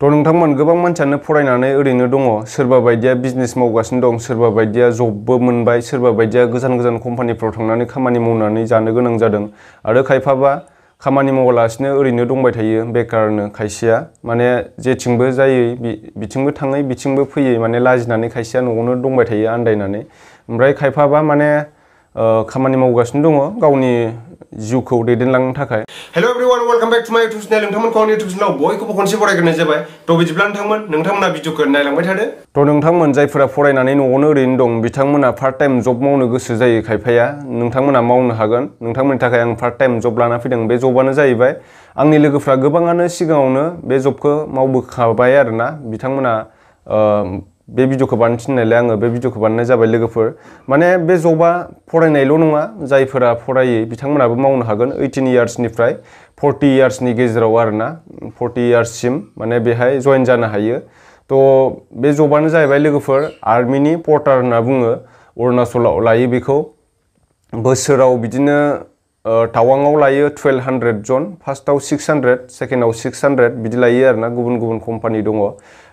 थ' नोंथांमोन गोबां मानसियानो फरायनानै ओरैनो दङ सोरबा बायदिया बिजनेस मावगासिनो दं सोरबा बायदिया जबबो मोनबाय सोरबा बायदिया गोजान गोजान कम्पानिफ्राव थांनानै खामानि मावनानै जानो गोनां जादों आरो खायफाबा खामानि मावालासिनो ओरैनो दंबाय थायो बेकारनो खायसेया माने जेथिंबो जायै बिथिंबो थाङै बिथिंबो फैयै माने लाजिनानै खायसेया न'आवनो दंबाय थायो आन्दायनानै ओमफ्राय खायफाबा माने खामानि मावगासिनो दङ गावनि जिउखौ दैदेनलांनो थाखाय hello everyone welcome back to my YouTube channel नोंथांमोनखौ आंनि यूट्यूब चैनलाव बयखौबो खनसे बरायग्रोनाय जाबाय थ' बिदिब्ला नोंथांमोना भिडिअखौ नायलांबाय थादो थ' नोंथांमोन जायफोरा फरायनानै न'आवनो ओरैनो दं बिथांमोना पार्ट टाइम जब मावनो गोसो जायो खायफाया नोंथांमोना मावनो हागोन नोंथांमोननि थाखाय आं पार्ट टाइम जब लाना फैदों बे जबानो जाहैबाय आंनि लोगोफ्रा गोबाङानो सिगाङावनो बे जबखौ मावबोखाबाय आरोना बिथांमोना बे भिडिअखौ बानायनो थिननायलाय आङो बे भिडिअखौ बानायनाय जाबाय लोगोफोर माने बे जबा फरायनायल' नङा जायफोरा फरायै बिथांमोनाबो मावनो हागोन 18 इयार्सनिफ्राय 40 इयार्सनि गेजेराव आरोना 40 इयार्ससिम माने बेहाय जइन जानो हायो थ' बे जबानो जाहैबाय लोगोफोर आर्मिनि पर्टार होनना बुङो अरुणाचलाव लायो बेखौ बोसोराव बिदिनो टावांआव लायो 1200 जन फार्स्टआव 600 सेकेन्डआव 600 बिदि लायो आरोना गुबुन गुबुन कम्पानि दङ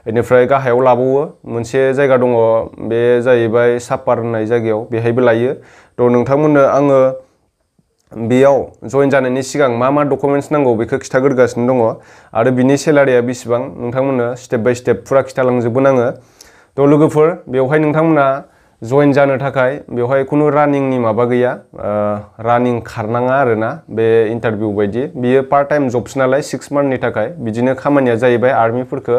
बेनिफ्राय गाहायाव लाबावो मोनसे जायगा दङ बे जाहैबाय सापार होननाय जायगायाव बेहायबो लायो थ' नोंथांमोननो आङो बेयाव जइन जानायनि सिगां मा डकुमेन्ट्स नांगौ बेखौ खिथाग्रोगासिनो दङ आरो बिनि सेलारिया बेसेबां नोंथांमोननो स्टेप बाय स्टेप फुरा खिथालांजोबगोन आङो थ' लोगोफोर बेवहाय नोंथांमोना जइन जानो थाखाय बेवहाय खुनु रानिंनि माबा गैया रानिं खारनाङा आरोना बे इन्टारभिउ बायदि बियो पार्ट टाइम जब्स नालाय 6 मान्थनि थाखाय बिदिनो खामानिया जाहैबाय आर्मिफोरखौ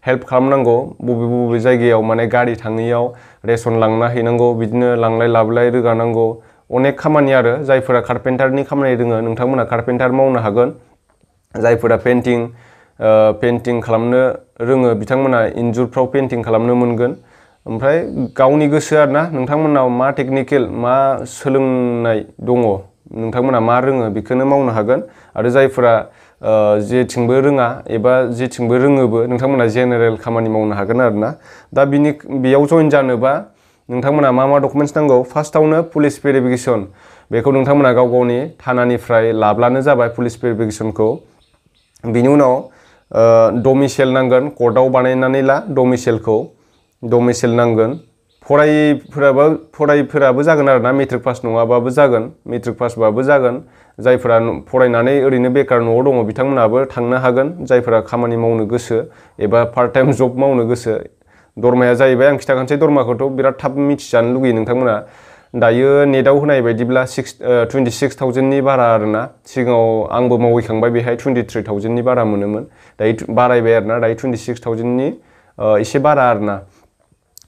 हेल्प खालामनांगौ बबे जायगायाव माने गारि थाङैयाव रेसन लांना हैनांगौ बिदिनो लांलाय लाबोलाय रोगानांगौ अनेक खामानि आरो जायफोरा कारपेन्टारनि खामानि रोङो नोंथांमोना कारपेन्टार मावनो हागोन जायफोरा पेन्टिं खालामनो रोङो बिथांमोना इन्जुरफ्राव पेन्टिं खालामनो मोनगोन ओमफ्राय गावनि गोसो आरोना नोंथांमोनाव मा टेकनिकेल मा सोलोंनाय दङ नोंथांमोना मा रोङो बेखौनो मावनो हागोन आरो जायफोरा जेथिंबो रोङा एबा जेथिंबो रोङोबो नोंथांमोना जेनेरेल खामानि मावनो हागोन आरोना दा बेयाव जइन जानोबा नोंथांमोना मा डकुमेन्ट्स नांगौ फार्स्टआवनो पुलिस भेरिफिकेसन बेखौ नोंथांमोना गाव गावनि थानानिफ्राय लाब्लानो जाबाय पुलिस भेरिफिकेसनखौ बिनि उनाव डमिसेल नांगोन कर्टआव बानायनानै ला डमिसेल नांगोन फरायफोराबो जागोन आरोना मेट्रिक पास नङाबाबो जागोन मेट्रिक पासबाबो जागोन जायफोरा फरायनानै ओरैनो बेकार न'आव दङ बिथांमोनाबो थांनो हागोन जायफोरा खामानि मावनो गोसो एबा पार्ट टाइम जब मावनो गोसो दरमाया जाहैबाय आं खिथाखानोसै दरमाखौथ' बिराद थाब मिथिजानो लुगैयो नोंथांमोना दायो नेटआव होनाय बायदिब्ला 26,000नि बारा आरोना सिगाङाव आंबो मावहैखांबाय बेहाय 23,000नि बारा मोनोमोन दायो बारायबाय आरोना दायो 26,000नि एसे बारा आरोना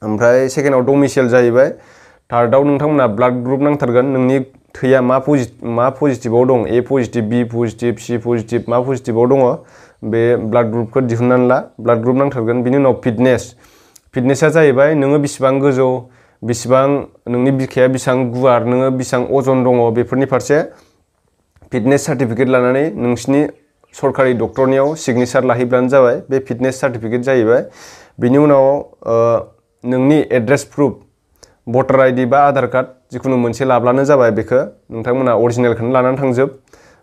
ओमफ्राय सेकेन्डआव डमिसेल जाहैबाय थार्डआव नोंथांमोना ब्लाड ग्रुप नांथारगोन नोंनि थैया मा पजिटिभआव दं ए पजिटिभ बि पजिटिभ सि पजिटिभ मा पजिटिभआव दङ बे ब्लाड ग्रुपखौ दिहुननानै ला ब्लाड ग्रुप नांथारगोन बिनि उनाव फिटनेसा जाहैबाय नोङो बेसेबां गोजौ बेसेबां नोंनि बिखाया बेसेबां गुवार नोङो बेसेबां अजन दङ बेफोरनि फारसे फिटनेस सार्टिफिकेट लानानै नोंसिनि सरकारि डक्टरनियाव सिगनेचार लाहैब्लानो जाबाय बे फिटनेस सार्टिफिकेट जाहैबाय बिनि उनाव नोंनि एड्रेस प्रुफ भटार आइडि बा आधार कार्ड जिखुनु मोनसे लाब्लानो जाबाय बेखौ नोंथांमोना अरिजिनेलखौनो लानानै थांजोब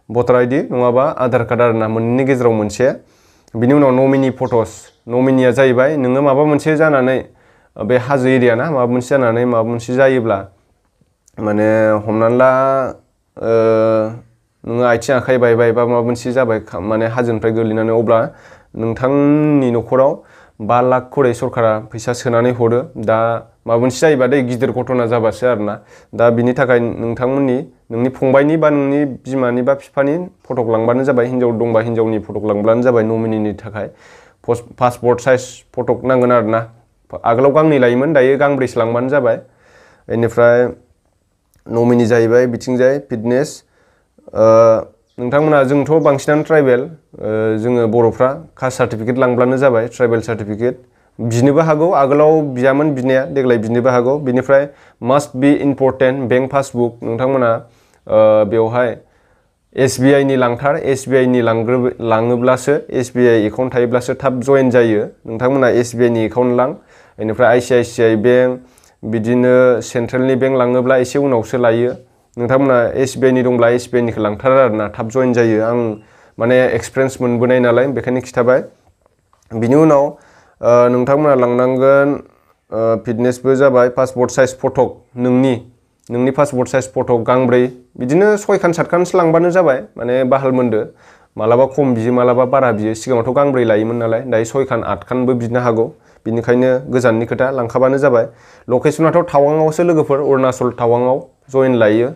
भटार आइडि नङाबा आधार कार्ड आरोना मोननैनि गेजेराव मोनसे बिनि उनाव नमिनि फट'स नमिनिया जाहैबाय नोङो माबा मोनसे जानानै बे हाजो एरिया ना माबा मोनसे जानानै माबा मोनसे जायोब्ला माने हमनानै ला नोङो आथिं आखाइ बायबाय बा माबा मोनसे जाबाय माने हाजोनिफ्राय गोलैनानै अब्ला नोंथांनि न'खराव 5 लाख खरै सरकारा फैसा सोनानै हरो दा माबा मोनसे जायोबा गिदिर घटना जाबासो आरोना दा बिनि थाखाय नोंनि फंबायनि बा नोंनि बिमानि बा बिफानि फटक लांबानो जाबाय हिन्जाव दंबा हिन्जावनि फटक लांब्लानो जाबाय नमिनिनि थाखाय पासपर्ट साइज फटक नांगोन आरोना आगोलाव गांनै लायोमोन दायो गांब्रैसो लांबानो जाबाय बेनिफ्राय नमिनि जाहैबाय बिथिंजाय फिटनेस नोंथांमोना जोंथ' बांसिनानो ट्राइबेल जोङो बर'फ्रा कास्ट सार्टिफिकेट लांब्लानो जाबाय ट्राइबेल सार्टिफिकेट बिनोबो हागौ आगोलाव बियामोन बिनाया देग्लाय बिनोबो हागौ बिनिफ्राय मास्ट बी इम्परटेन्ट बेंक पासबुक नोंथांमोना बेवहाय SBI नि लांथार SBI नि लाङोब्लासो SBI एकाउन्ट थायोब्लासो थाब जइन जायो नोंथांमोना SBI नि एकाउन्ट लां बेनिफ्राय ICICI बेंक बिदिनो सेन्ट्रेलनि बेंक लाङोब्ला एसे उनावसो लायो नोंथांमोना SBI नि दंब्ला SBI निखौ लांथार आरोना थाब जइन जायो आं माने एक्सपिरियेन्स मोनबोनाय नालाय बेखायनो खिथाबाय बिनि उनाव नोंथांमोना लांनांगोन फिटनेसबो जाबाय पासपोर्ट साइज फट' नोंनि पासपोर्ट साइज फट' गांब्रै बिदिनो 6 खान 7 खानसो लांबानो जाबाय माने बाहाल मोनदो मालाबा खम बियो मालाबा बारा बियो सिगाङावथ' गांब्रै लायोमोन नालाय दायो 6 खान 8 खानबो बिनो हागौ बिनिखायनो गोजाननि खोथा लांखाबानो जाबाय लकेसनाथ' टावांआवसो लोगोफोर अरुणाचल टावांआव जइन लायो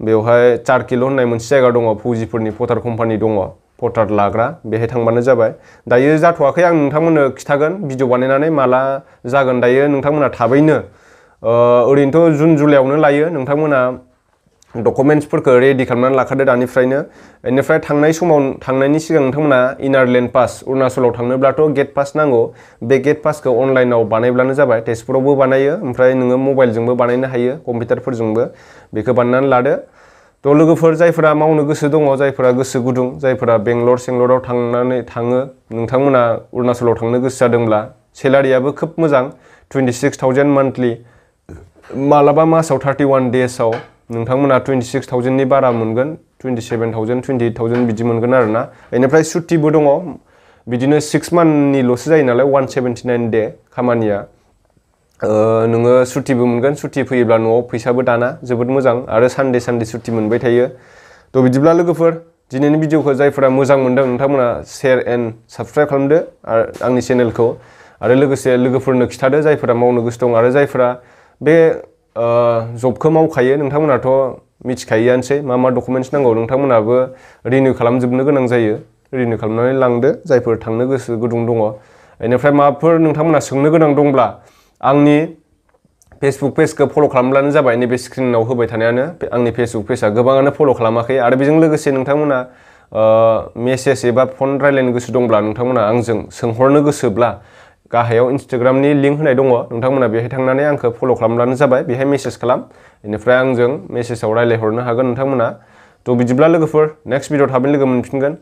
बेवहाय 4 किल' होननाय मोनसे जायगा दङ फौजिफोरनि पटार कम्पानि दङ पटार लाग्रा बेहाय थांबानो जाबाय दायो जाथ'वाखै आं नोंथांमोननो खिथागोन भिडिअ बानायनानै माला जागोन दायो नोंथांमोना थाबैनो ओरैनोथ' जुन जुलाइआवनो लायो नोंथांमोना डकुमेन्ट्सफोरखौ रेडि खालामनानै लाखादो दानिफ्रायनो बेनिफ्राय थांनायनि सिगां नोंथांमोना इनार लेन्ड पास अरुणाचलाव थांनोब्लाथ' गेट पास नांगौ बे गेट पासखौ अनलाइनाव बानायब्लानो जाबाय तेजपुरावबो बानायो ओमफ्राय नोङो मबाइलजोंबो बानायनो हायो कम्पिउटारफोरजोंबो बेखौ बानायनानै लादो थ' लोगोफोर जायफोरा मावनो गोसो दङ जायफोरा गोसो गुदुं जायफोरा बेंगलर सेंगलराव थाङो नोंथांमोना अरुणाचलाव थांनो गोसो जादोंब्ला सेलारियाबो खोब मोजां 26,000 मान्थलि मालाबा मासाव 31 डेजआव नोंथांमोना 26,000नि बारा मोनगोन 27,000 28,000 बिदि मोनगोन आरोना बेनिफ्राय सुटिबो दङ बिदिनो 6 मान्थनिल'सो जायो नालाय 179 डे खामानिया नोङो सुटिबो मोनगोन सुटि फैयोब्ला न'आव फैसाबो दाना जोबोद मोजां आरो सानडे सुटि मोनबाय थायो थ' बिदिब्ला लोगोफोर दिनैनि भिडिअखौ जायफोरा मोजां मोनदों नोंथांमोना शेयार एन्ड साबस्क्राइब खालामदो आंनि चेनेलखौ आरो लोगोसे लोगोफोरनो खिथादो जायफोरा मावनो गोसो दं आरो जायफोरा बे जबखौ मावखायो नोंथांमोनाथ' मिथिखायोआनोसै मा डकुमेन्ट्स नांगौ नोंथांमोनाबो रिनिउ खालामजोबनो गोनां जायो रिनिउ खालामनानै लांदो जायफोर थांनो गोसो गुदुं दङ बेनिफ्राय माबाफोर नोंथांमोना सोंनो गोनां दंब्ला आंनि फेसबुक पेजखौ फल' खालामब्लानो जाबाय नैबे स्क्रिनाव होबाय थानायानो आंनि फेसबुक पेजआ गोबाङानो फल' खालामाखै आरो बेजों लोगोसे नोंथांमोना मेसेज एबा फन रायलायनो गोसो दंब्ला नोंथांमोना आंजों सोंहरनो गोसोब्ला गाहायाव इन्स्टाग्रामनि लिंक होनाय दङ नोंथांमोना बेहाय थांनानै आंखौ फल' खालामब्लानो जाबाय बेहाय मेसेज खालाम बेनिफ्राय आंजों मेसेजाव रायलायहरनो हागोन नोंथांमोना थ' बिदिब्ला लोगोफोर नेक्स्ट भिडिअ थाबैनो लोगो मोनफिनगोन